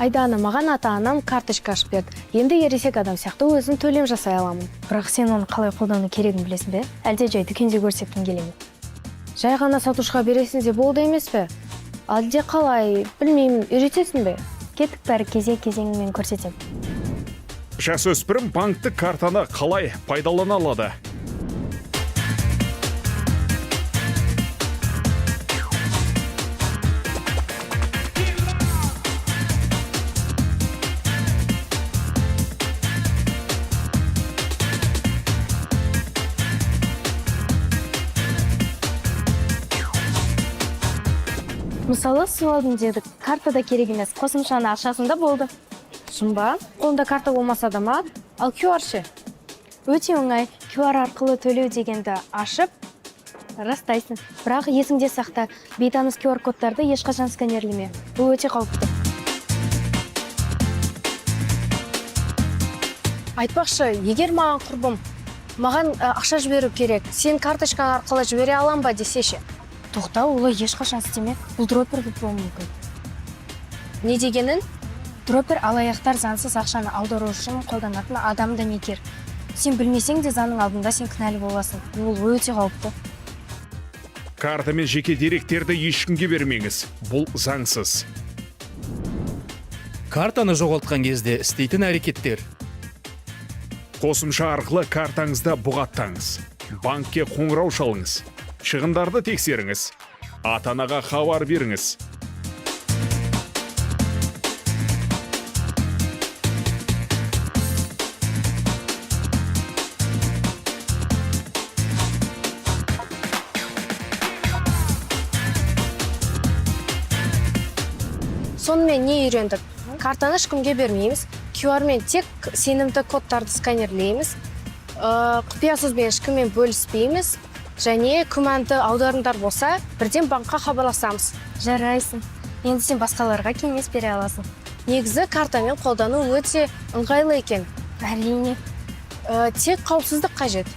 Айдана, маған ата-анам карточка ашып берді. Енді ересек адам сияқты өзім төлем жасай аламын. Бірақ сен оны қалай қолдану керегін білесің бе? Әлде жай дүкенде көрсеткің келе ме? Жай ғана сатушыға бересің де болды емес пе? Әлде қалай, білмеймін, үйретесің бе? Кеттік, бәрі кезең-кезеңімен көрсетем. Жасөспірім банктік картаны қалай пайдалана алады? Мысалы, су алдым дедік. Карта да керек емес. Қосымшаны ашасың да болды. Шын ба? Қолында карта болмаса да ма? Ал QR ше? Өте оңай. QR арқылы төлеу дегенді ашып, растайсың. Бірақ есіңде сақта, бейтаныс QR кодтарды ешқашан сканерлеме. Бұл өте қауіпті. Айтпақшы, егер маған құрбым маған ақша жіберу керек, сен карточкаң арқылы жібере алам ба десе ше? Тоқта, олай ешқашан істеме. Бұл дроппер болуы мүмкін. Не дегенін? Дроппер алаяқтар заңсыз ақшаны аудару үшін қолданатын адам дәнекер. Сен білмесең де, заңның алдында сен кінәлі боласың. Ол өте қауіпті. Карта мен жеке деректерді ешкімге бермеңіз. Бұл заңсыз. Картаны жоғалтқан кезде істейтін әрекеттер. Қосымша арқылы картаңызды бұғаттаңыз. Банкке қоңырау шалыңыз. Шығындарды тексеріңіз. Ата-анаға хабар беріңіз. Сонымен не үйрендік? Картаны ешкімге бермейміз. QR-мен тек сенімді кодтарды сканерлейміз. Құпия сөзбен ешкіммен бөліспейміз. Және күмәнді аударымдар болса, бірден банкқа хабарласамыз. Жарайсың. Енді сен басқаларға кеңес бере аласың. Негізі картамен қолдану өте ыңғайлы екен. Әрине. Тек қауіпсіздік қажет.